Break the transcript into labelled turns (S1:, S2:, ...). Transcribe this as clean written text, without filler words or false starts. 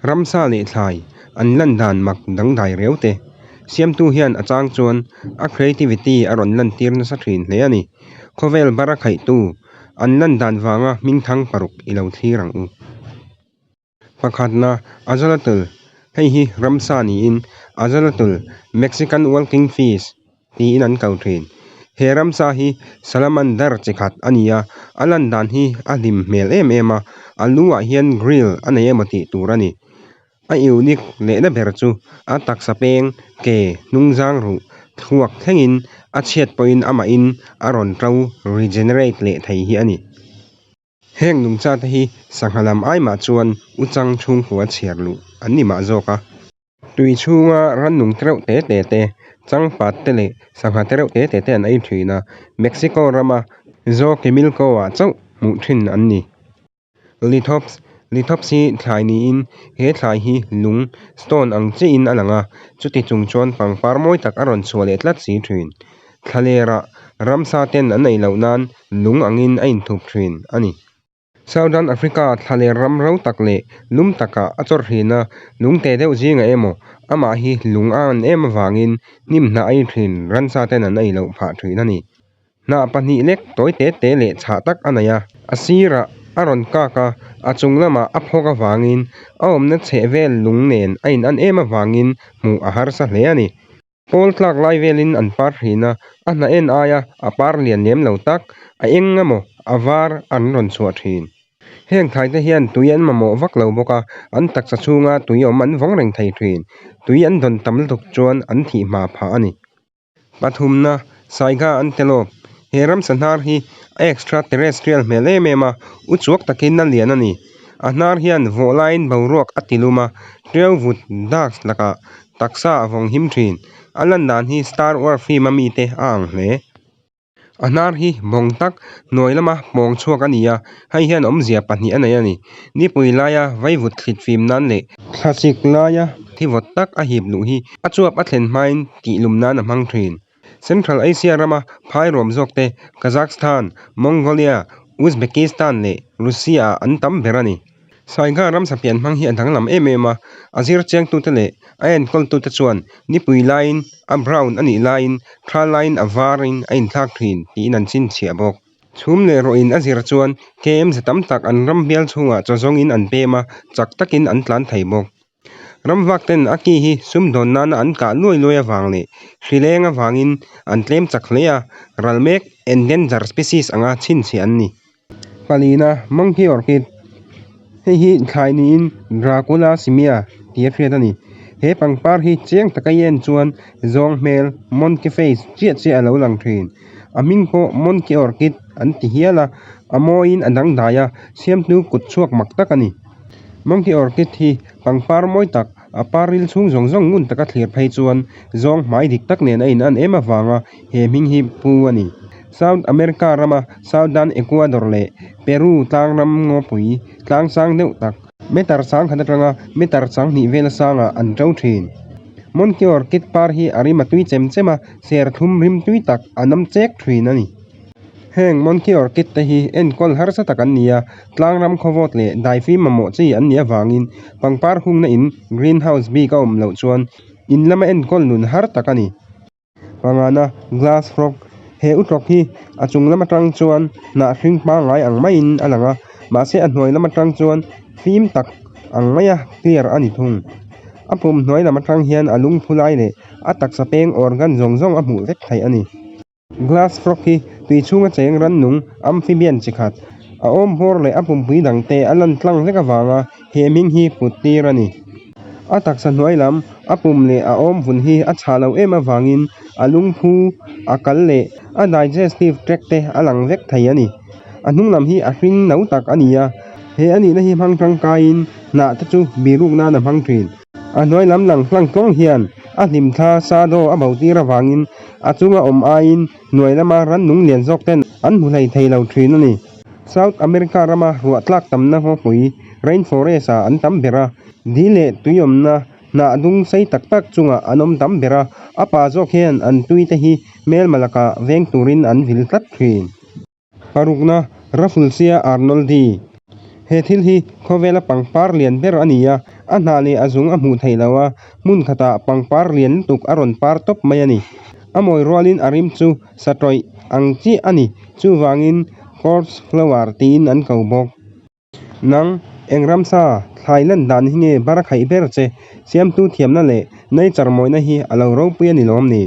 S1: Ramsa leh thlai an lan dan mak dangdai riau te. Siamtu hian a chang chuan a creativity a rawn lantir nasa thin hle a ni. Khawvel bara khaihtu an lan dan vanga hmingthang paruk i lo thlir ang u. Pakhatna, Axolotl, hei hi ramsa niin Axolotl, Mexican walking fish, tiin an ko thin. He ramsa hi salamander chi khat a ni a, a lan dan hi a hlim hmel em em a, a lu ah hian grill a nei emaw tih tur a ni. A unique lehna ber chu a taksa peng, ke, hnungzang ruh, thluak thlengin a chhiat pawhin amahin a rawn to regenerate leh thei hi a ni. Heng nungchate hi sangha lam ai mah chuan u chang chhungkua chhiar luh an ni mah zawk a. Tui chhunga rannung tereuh te te te, changpat te leh sangha tereuh te te te an ei thin a, Mexico rama Xochimilco-ah chauh hmuh thin an ni. Lithops, Lithops hi thlai niin he thlai hi lung, stone, ang chiahin a lang a, chuti chung chuan pangpar mawi tak a rawn chhuah leh tlat si thin. Thlalera ramsa ten an ei loh nan lung angin a inthup thin a ni. Southern Africa thlaler ram ro tak leh lum takah a chawr thin a, lungte deuh zingah emaw amah hi lung a an em avangin hnim hnah a ei thin ransa ten an ei loh phah thin a ni. Hnah pahnih lek tawi te te leh chhah tak a nei a, a sirah a rawn kak a, a chung lamah a phawk avangin a awmna chhehvel lung nen a in an em avangin hmuh a harsa hle a ni. Pawl tlak lai velin an par thin a, a hna en aia a par lian lem lo tak, a eng emaw a var an rawn chhuah thin. Heng thlaite hian tui an mamawh vak lo bawk a, an taksa chhunga tui awm an vawng reng thei thin. Tui an dawn tam lutuk chuan an thih hma phah a ni. Pathumna, Saiga Antelope, He ramsa hnar hi a extra terrestrial hmel em em a, uchuak takin a lian a ni. A hnar hian vawh laiin boruak a tilum a, ṭiau vut dust lakah taksa a vawng him thin. A lan dan hi Star Wars film a mite a ang hle. A hnar hi bawng tak hnuai lama pawng chhuak a ni a, hei hian awmzia pahnih a nei a ni. Nipui laia vaivut thlit fim nan leh thlasik laia thi vawt tak a hip luh hi a chuap a thlen hmain tihlum nan a hmang thin. Central Asia rama phai ruam zawk te Kazakhstan, Mongolia, Uzbekistan leh Russia ah an tam ber a ni. Saiga ramsa pian hmang hi a danglam em em a, a zir chiangtute leh a enkawltute chuan nipui laiin a brown a nih laiin thla laiin a varin a inthlak thin tiin an chhinchhiah bawk. Chhum leh rawhin a zir chuan KM ze tam tak an ram bial chhungah chaw zawngin an pem a, chak takin an tlan thei bawk. Ramvak ten a ki hi sumdawn nana an kah luai luai avang leh hrileng avangin an tlem chak hle a, ral mek endangered species anga chhinchhiah an ni. Palina, Monkey Orchid, Hei hi thlai niin Dracula simia tia hriat a ni. He pangpar hi chiang taka i en chuan zawng hmel, monkey face, chiah chiah a lo lang thin. A hming pawh Monkey Orchid an ti hial a, a mawiin a dangdai a, siamtu kut chhuak mak tak a ni. Monkey Orchid hi pangpar mawi tak, a par ril chhung zawng zawng ngun taka thlir phei chuan zawng hmai dik tak nen a inan em avanga he hming hi pu a ni. South America rama Southern Ecuador leh Peru tlangram ngawpui tlangsang deuh tak, meter sangkhat atanga meter sanghnih vela sangah an to thin. Monkey Orchid par hi a rim a tui chem chem a, serthlum rim tui tak a nam chek thin a ni. Heng Monkey Orchid te hi enkawl harsa tak an ni a, tlangram khawvawt leh daifim mamawh chi an nih avangin pangpar hungna in greenhouse bik a awm loh chuan in lama enkawl nun har tak a ni. Pangana, Glass Frog, He utawk hi a chung lam atang chuan hnah hring pangngai ang maiin a lang a, mahse a hnuai lam atang chuan fim tak ang maia clear a ni thung. A pum hnuai lam atang hian a lungphu lai leh a taksa peng organ zawng zawng a hmuh vek theih a ni. Glass frog hi tui chhunga cheng rannung amphibian chi khat, a awm hmawr leh a pumpui dangte a lan tlang vek avanga he hming hi put tir a ni. A taksa hnuai lam, a pum leh a awm vun hi a chhah loh em avangin a lungphu, a kal leh a digestive tract te a lang vek thei a ni. A hnung lam hi a hring no tak a ni a, he a nihna hi hmang tangkaiin hnah te chu biruk nan a hmang thin. A hnuai lam lang hlang tlawng hian a hlimthla shadow a bo tir avangin a chunga awm aiin hnuai lama rannung lian zawk ten an hmu hlei thei lo thin a ni. South America rama ruah tlak tamna ngawpui, rain forest ah an tam ber a, dil leh tui awmna hnah dung sei tak tak chungah an awm tam ber a, a pa zawk hian an tui te hi hmelma lakah veng turin an vil tlat thin. Parukna, Rafflesia arnoldi. He thil hi khawvela pangpar lian ber a ni a, a hnah leh a zung a hmuh theih loh a, hmun khatah pangpar lian lutuk a rawn par tawp mai a ni. A mawi rualin a rim chu satawih ang chiah a ni, chuvangin corpse flower tiin an ko bawk. Nang, eng ramsa, thlai lan dan hi nge bar khaih ber che? Siamtu thiamna leh nature mawina hi a lo ropui a ni lawm ni?